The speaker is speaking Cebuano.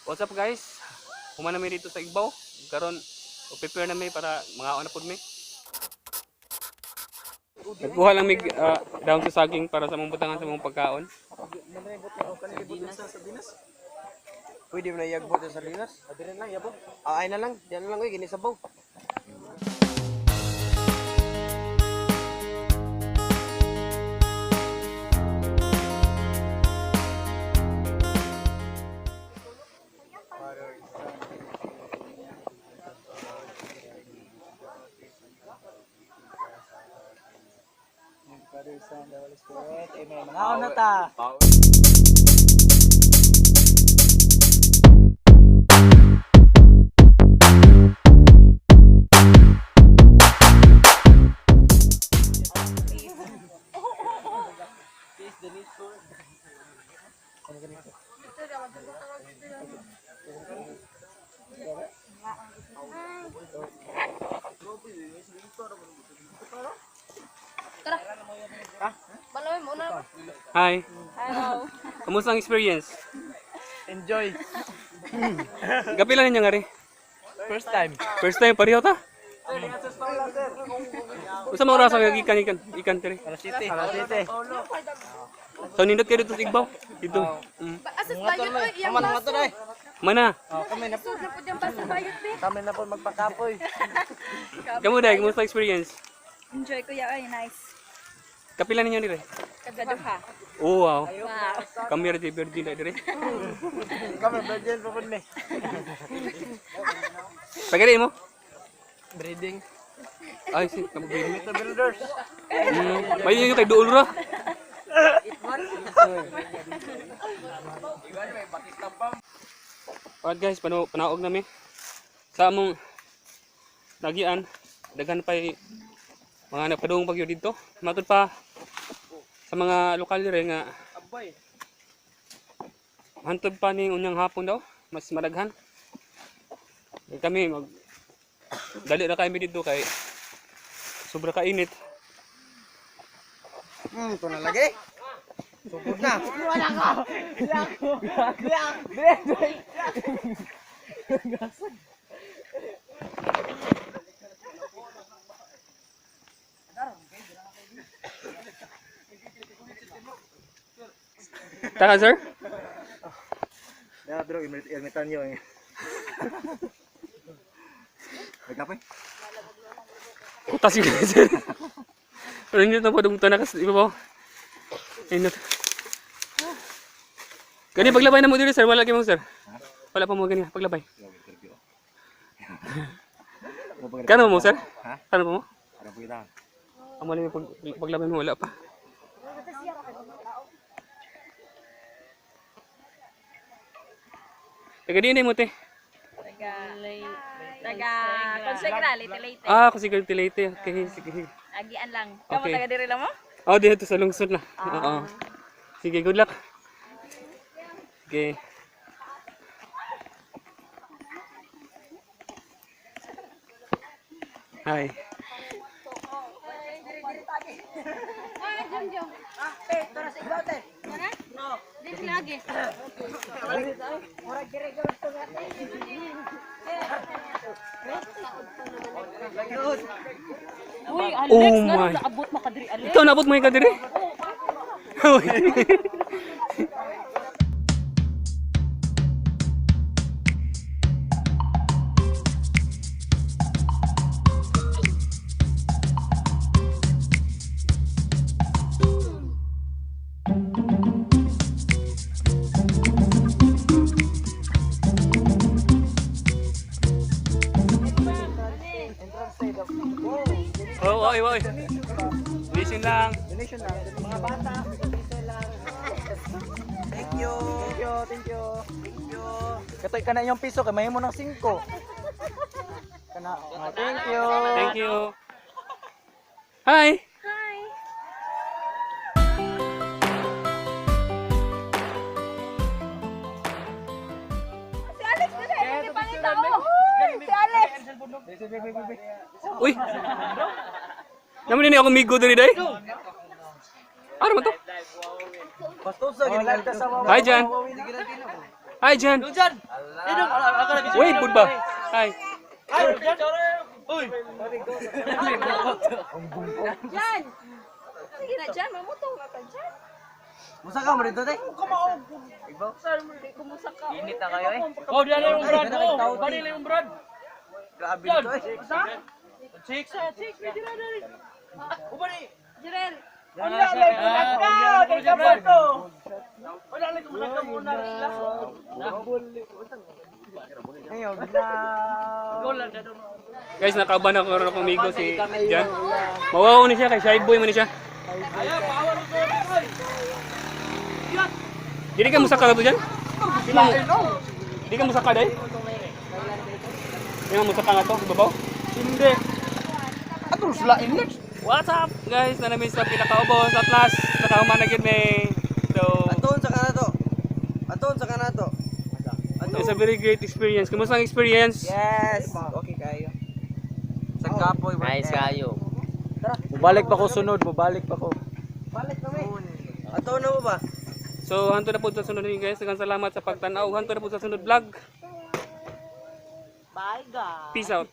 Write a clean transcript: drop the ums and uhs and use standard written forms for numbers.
What's up, guys? Human na mi dito sa Igbaw. Karon prepare na mi para mga na pud mi. Nagkuha lang mig down sa saging para sa mong butangan sa mong pagkaon. Pwede mo na iyagbot sa sardinas? Adirin lang, yabot. Ah, ay na lang. Diyan na lang, oy, ginisabaw. Father, Son, the Holy Spirit. Amen. Mga na ta. Balawin mo na. Hi. Hello. Kamusta ang experience? Enjoy. Gapila ninyo nga rin. First time. First time pareho ta? Usa man oras ang ikan ikan ikan dire. Alas 7. Alas 7. So nindot kayo dito sa Igbaw. Dito. Asas bayot oy, iyang Kaman baso. nga to, day. Mana. Oh, kami na po. Sud na pud yung baso bayot be. Kami na po magpakapoy. Kamu dai, kamusta ang experience? Enjoy kuya ay nice. Kapila ninyo dire. Kagaduha. Oh wow. Wow. Kami ra di virgin na dire. Kami virgin pa po ni. Pagari mo? Breeding. Ay, si, kamu breeding. Mr. Builders. May yun kay duol ra. Alright guys, panaog nami. Sa among nagian, daghan pa'y mga nagpadung bagyo dito. Matud pa sa mga lokal dire nga Abay. hantod pa ni unyang hapon daw, mas madaghan. Eh, kami mag dali ra kami dito kay sobra kainit. Ito na lagi. Sugod na. Taka sir? Ya, pero ilmitan nyo eh. Nagkape? Kutas yung sir. Pero hindi na po dumuto na kasi iba po. Inot. Gani paglabay na mo dito sir, wala kayo mo sir. Wala pa mo gani paglabay. Kano mo sir? Ha? Kano mo? Ano po kita? Amo lang yung paglabay mo wala pa. Taga din mo te. Taga taga Consegra, late late. Ah, kasi late. Okay, sige. Agian lang. Kamo Okay. taga diri lang mo? Oh, dito sa lungsod na. Oo. Sige, good luck. Okay. Hi. Diri lagi. Uy, Alex, Oh nga my. naabot mo kadiri Alex. Ikaw naabot mo yung kadiri? Uy. Oh, oy, oy. Listen lang. Donation lang. Mga bata, piso lang. Thank you. Thank you, thank you. Thank you. Katoy ka na iyong piso kay mahimo ng 5. Kana. Oh, thank you. Thank you. Hi. Hi. Si Alex na siya, hindi pangita oh. Si Alex. Uy. Naman din ako migo diri day. Ano man to? Basta sa Oh, live ta sa Hi, Jan. Hi, Jan. Jan. Wait, pud ba? Hi. Jan! Sige na, Jan. Mamutong na ka, Jan. Musa ka mo rito, te? Kumusa ka. Init na kayo eh. Oh, diyan lang yung brad mo. Bali lang yung brad. Grabe dito eh. Chicks, chicks, pwede na dali. Jirel. Wala lang ka, kay kapato. Wala lang kumulaka muna sila. Ayaw na. Guys, nakauban ako karon akong amigo si Jan. Mawaw ni siya kay shy boy man ni siya. Dili ka musaka to Jan? Di mo. Di ka musaka dai? Di mo musaka nga to, babaw? Hindi. Atong sila inlet. What's up guys? Nanamin sa pinakaubos at last nakahuman na gyud may. So, Aton sa kanato. Aton sa kanato. it's a very great experience. Kumusta ang experience? Yes. Okay kayo. Sa kapoy. Nice kayo. Mubalik pa ko sunod, mubalik pa ko. Balik na may. Aton na mo ba? So, hanto na po sa sunod ninyo guys. Daghang salamat sa pagtanaw. Hanto na po sa sunod vlog. Bye, guys. Peace out.